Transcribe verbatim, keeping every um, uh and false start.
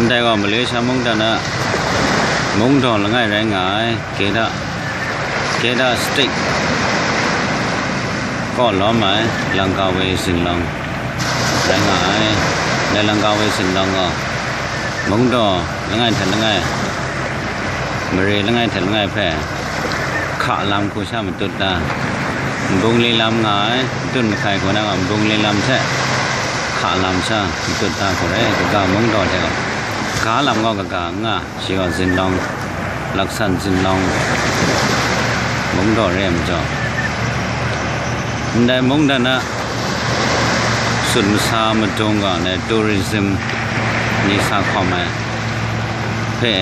Ndai gaw Malaysia mungdan a mungdaw langai rai nga ai, Kedah, Kedah State kaw lawm ai Langkawi Zinlawng rai nga ai. Dai Langkawi Zinlawng gaw mungdaw langai hte langai, mare langai hte langai hpe hka lam hku sha matut da, nbungli lam nga ai, matut mahkai hku na gaw nbungli lam hte hka lam sha matut da hku rai, kaga mungdaw hte gaw, ga lam gaw kaga n nga, shi gaw Zinlawng, Laksan Zinlawng mungdaw re ai majaw, ndai mungdan a sut masa madung ga ndai tourism ni sa hkawm ai hpe